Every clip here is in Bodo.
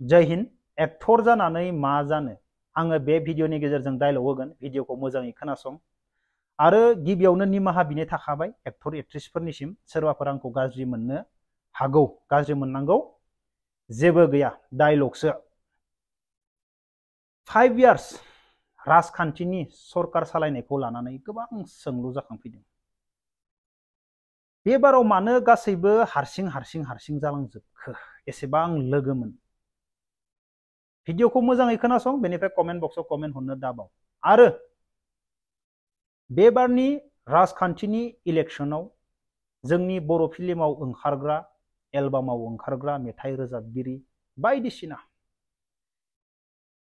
जय हिन्द। एक्टर जानानै मा जानो आङो बे भिडिअनि गेजेरजों डायलग होगोन, भिडिअखौ मोजाङै खोनासं। आरो गिबियावनो निमाहा बिनाय थाखाबाय एक्टर एक्ट्रेसफोरनिसिम, सोरबाफोर आंखौ गाज्रि मोननो हागौ, गाज्रि मोननांगौ जेबो गैया, डायलगसो। 5 इयार्स राजखान्थिनि सरकार सालायनायखौ लानानै गोबां सोंलु जाखांफैदों। बे बाराव मानो गासैबो हारसिं जालांजोबखो? एसेबां लोगोमोन। भिडिअखौ मोजाङै खोनासं, बेनिफ्राय कमेन्ट बक्सआव कमेन्ट हरनो दाबाव। आरो बे बारनि राजखान्थिनि इलेक्शनाव जोंनि बर' फिल्माव ओंखारग्रा, एलबामाव ओंखारग्रा मेथाइ रोजाबगिरि बायदिसिना,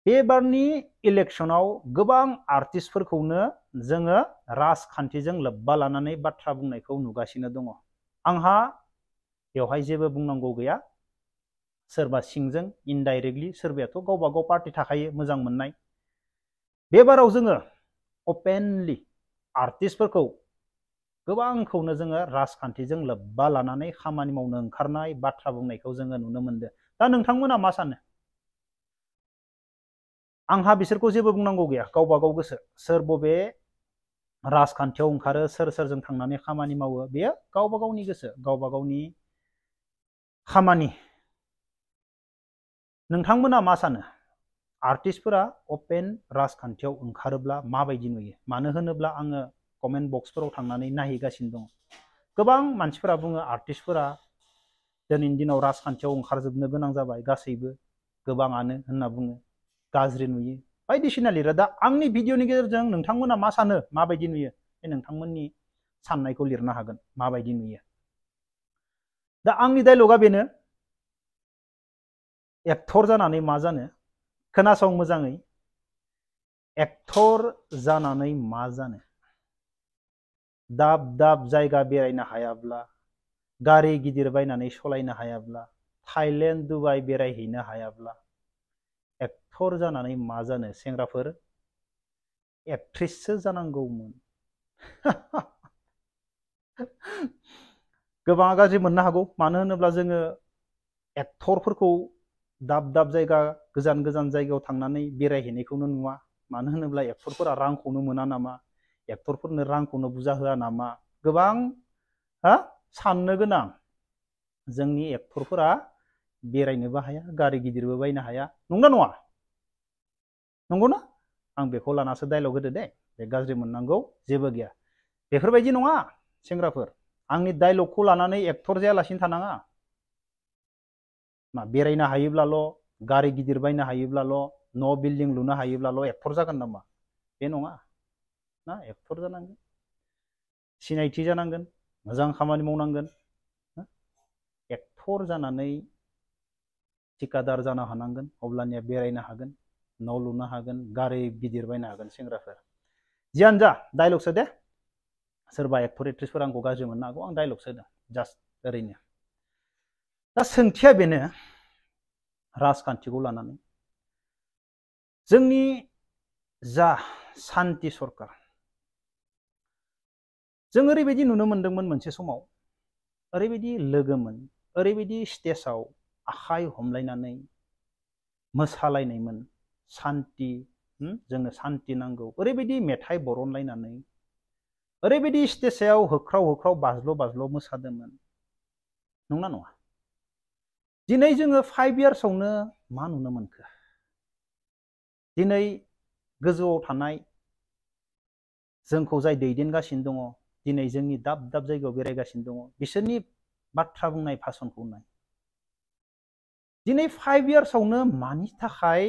बे बारनि इलेक्शनाव गोबां आर्टिस्टफोरखौनो जोङो राजखान्थिजों लोब्बा लानानै बाथ्रा बुंनायखौ नुगासिनो दङ। आंहा बेवहाय जेबो बुंनांगौ गैया। सोरबा सिंजों इनडाइरेक्टलि, सोरबायाथ' गावबा गाव पार्टी थाखायो मोजां मोननाय। बे बाराव जोङो अपेनलि आर्टिस्टफोरखौ गोबांखौनो जोङो राजखान्थिजों लोब्बा लानानै खामानि मावनो ओंखारनाय, बाथ्रा बुंनायखौ जोङो नुनो मोनदों। दा नोंथांमोना मा सानो? आंहा बिसोरखौ जेबो बुंनांगौ गैया, गावबा गाव गोसो। सोर बबे राजखान्थियाव ओंखारो, सोर सोरजों थांनानै खामानि मावो, बेयो गावबा गावनि गोसो, गावबा गावनि खामानि। नोंथांमोना मा सानो? आर्टिस्टफोरा अपेन राजखान्थियाव ओंखारोब्ला माबायदि नुयो? मानो होनोब्ला आङो कमेन्ट बक्सफोराव थांनानै नायहैगासिनो दङ। गोबां मानसिफोरा बुङो आर्टिस्टफोरा दिनैनि दिनाव राजखान्थियाव ओंखारजोबनो गोनां जाबाय, गासैबो गोबाङानो होनना बुङो, गाज्रि नुयो, बायदिसिना लिरो। दा आंनि भिडिअनि गेजेरजों नोंथांमोना मा सानो, माबायदि नुयो? बे नोंथांमोननि साननायखौ लिरनो हागोन, माबायदि नुयो। दा आंनि डायलगा बेनो, एक्टर जानानै मा जानो? खोनासं मोजाङै। एक्टर जानानै मा जानो? दाब दाब जायगा बेरायनो हायाब्ला, गारि गिदिर बायनानै सलायनो हायाब्ला, थाइलेण्ड दुबाइ बेरायहैनो हायाब्ला एक्टर जानानै मा जानो? सेंग्राफोर, एक्ट्रेससो जानांगौमोन। गोबाङा गाज्रि मोननो हागौ, मानो होनोब्ला जोङो एक्टरफोरखौ दाब दाब जायगा, गोजान गोजान जायगायाव थांनानै बेरायहैनायखौनो नुवा। मानो होनोब्ला एक्टरफोरा रांखौनो मोना नामा? एक्टरफोरनो रांखौनो बुरजा होआ नामा? गोबां साननो गोनां। जोंनि एक्टरफोरा बेरायनोबो हाया, गारि गिदिरबो बायनो हाया, नंगौना नङा? नंगौना? आं बेखौ लानासो डायलग होदो दे, बे गाज्रि मोननांगौ जेबो गैया। बेफोरबायदि नङा सेंग्राफोर, आंनि डायलगखौ लानानै एक्टर जायालासिनो थानाङा। मा बेरायनो हायोब्लाल', गारि गिदिर बायनो हायोब्लाल', न' बिल्डिं लुनो हायोब्लाल' एक्टर जागोन नामा? बे नङा ना। एक्टर जानांगोन, सिनायथि जानांगोन, मोजां खामानि मावनांगोन। एक्टर जानानै थिकादार जानो हानांगोन, अब्लानिया बेरायनो हागोन, न' लुनो हागोन, गारि गिदिर बायनो हागोन सेंग्राफोर। जियानो जा, डायलगसो दे। सोरबा एक्टर एक्ट्रेसफोर आंखौ गाज्रि मोननो हागौ, आं डायलगसो होदों, जास्ट ओरैनो। दा सोंथिया बेनो, राजखान्थिखौ लानानै जोंनि जा सान्ति सरकार, जों ओरैबायदि नुनो मोनदोंमोन मोनसे समाव, ओरैबायदि लोगोमोन, ओरैबायदि स्टेजाव आखाइ हमलायनानै मोसालायनायमोन, सान्ति, जोंनो सान्ति नांगौ, ओरैबायदि मेथाइ बरनलायनानै, ओरैबायदि स्टेजाव होख्राव होख्राव बाज्ल' बाज्ल' मोसादोंमोन, नंना नङा? दिनै जोङो 5 इयार्सआवनो मा नुनो मोनखो? दिनै गोजौआव थानाय जोंखौ जाय दैदेनगासिनो दङ, दिनै जोंनि दाब दाब जायगायाव बेरायगासिनो दङ, बिसोरनि बाथ्रा बुंनाय भाषणखौ नाय। दिनै 5 इयार्सआवनो मानि थाखाय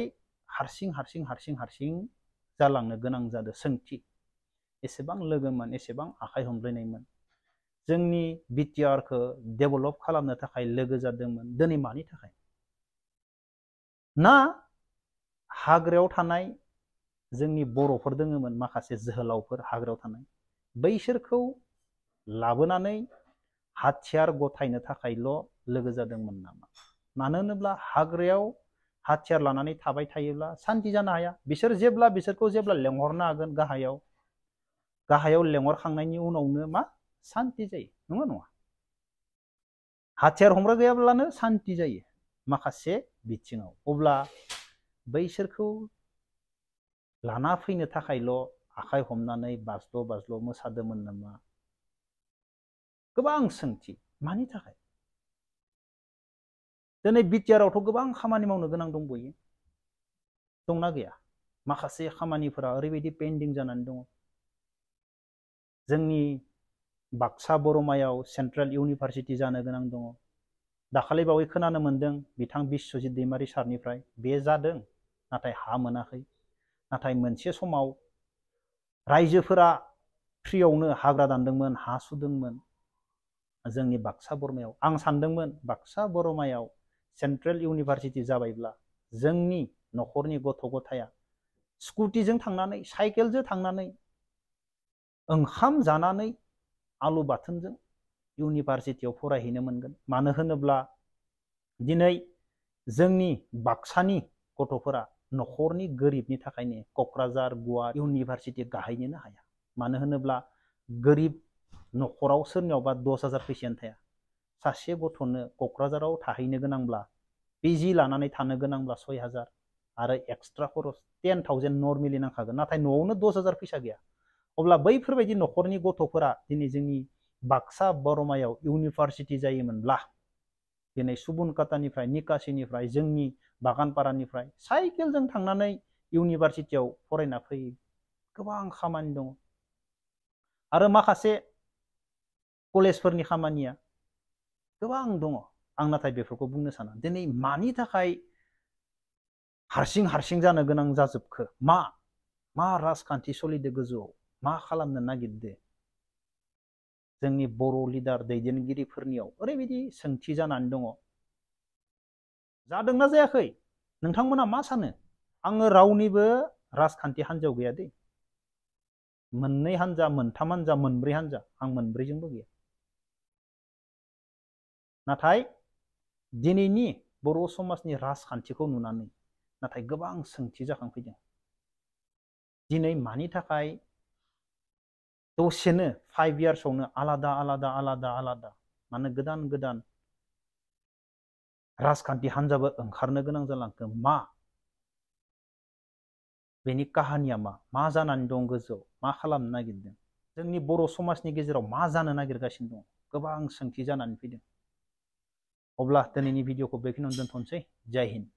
हारसिं जालांनो गोनां जादों? सोंथि। एसेबां लोगोमोन, एसेबां आखाइ हमलायनायमोन, जोंनि बिटिआरखौ डेभेलप खालामनो थाखाय लोगो जादोंमोन, दिनै मानि थाखाय? ना हाग्रायाव थानाय जोंनि बर'फोर दोङोमोन, माखासे जोहोलावफोर हाग्रायाव थानाय, बैसोरखौ लाबोनानै हाथियार गथायनो थाखायल' लोगो जादोंमोन नामा? मानो होनोब्ला हाग्रायाव हाथियार लानानै थाबाय थायोब्ला सान्ति जानो हाया। बिसोरखौ जेब्ला लेंहरनो हागोन गाहायाव लेंहरखांनायनि उनावनो मा सान्ति जायो, नंगौ नङा? हाथियार हमग्रा गैयाब्लानो सान्ति जायो। माखासे बिथिङाव। अब्ला बैसोरखौ लाना फैनो थाखायल' आखाइ हमनानै बाज्ल' बाज्ल' मोसादोंमोन नामा? गोबां सोंथि। मानि थाखाय? दिनै बिटिआरआवथ' गोबां खामानि मावनो गोनां दंबयो, दंना गैया? माखासे खामानिफोरा ओरैबायदि पेन्डिं जानानै दङ। जोंनि बाक्सा बरमायाव सेन्ट्रेल इउनिभारसिटि जानो गोनां दङ। दाखालि बावै खोनानो मोन्दों बिथां बिस्वजित दैमारि सारनिफ्राय बे जादों, नाथाय हा मोनाखै। नाथाय मोनसे समाव रायजोफोरा फ्रियावनो हाग्रा दानदोंमोन, हा सुदोंमोन जोंनि बाक्सा बरमायाव। आं सानदोंमोन बाक्सा बरमायाव सेन्ट्रेल इउनिभारसिटि जाबायब्ला जोंनि न'खरनि गथ' गथाया स्कुटिजों थांनानै, साइकेलजों थांनानै, ओंखाम जानानै आलु बाथोनजों इउनिभारसिटियाव फरायहैनो मोनगोन। मानो होनोब्ला दिनै जोंनि बाक्सानि गथ'फोरा न'खरनि गोरिबनि थाखायनो क'क्राझार, गुवाहाटी इउनिभारसिटि गाहैनोनो हाया। मानो होनोब्ला गोरिब न'खराव सोरनियावबा 10,000 फैसायानो थाया। सासे गथ'नो क'क्राझाराव थाहैनो गोनांब्ला, पिजि लानानै थानो गोनांब्ला 6,000 आरो एक्सट्रा खरस 10,000 नर्मेलि नांखागोन। नाथाय न'आवनो 10,000 फैसा गैया। अब्ला बैफोरबायदि न'खरनि गथ'फोरा दिनै जोंनि बाक्सा बरमायाव इउनिभारसिटि जायोमोनब्ला दिनै सुबुनकाटानिफ्राय, निकासिनिफ्राय, जोंनि बागानपारानिफ्राय साइकेलजों थांनानै इउनिभारसिटियाव फरायना फैयो। गोबां खामानि दङ। आरो माखासे कलेजफोरनि खामानिया गोबां दङ। आं नाथाय बेफोरखौ बुंनो साना। दिनै मानि थाखाय हारसिं हारसिं जानो गोनां जाजोबखो? मा राजखान्थि सलिदो गोजौआव? मा खालामनो नागिरदो? जोंनि बर' लिडार दैदेनगिरिफोरनियाव ओरैबायदि सोंथि जानानै दङ। जादोंना जायाखै? नोंथांमोना मा सानो? आङो रावनिबो राजखान्थि हान्जायाव गैया दै। मोननै हान्जा, मोनथाम हान्जा, मोनब्रै हान्जा, आं मोनब्रैजोंबो गैया। नाथाय दिनैनि बर' समाजनि राजखान्थिखौ नुनानै नाथाय गोबां सोंथि जाखांफैदों। दिनै मानि थाखाय दसेनो 5 इयार्सआवनो आलादा आलादा आलादा आलादा मानो गोदान गोदान राजखान्थि हान्जाबो ओंखारनो गोनां जालांखो? बेनि काहानिया मा जानानै दं गोजौआव? मा खालामनो नागिरदों? जोंनि बर' समाजनि गेजेराव मा जानो नागिरगासिनो दं? गोबां सोंथि जानानै फैदों। अब्ला दिनैनि भिडिअखौ बेखिनियावनो दोनथ'नोसै। जय हिन्द।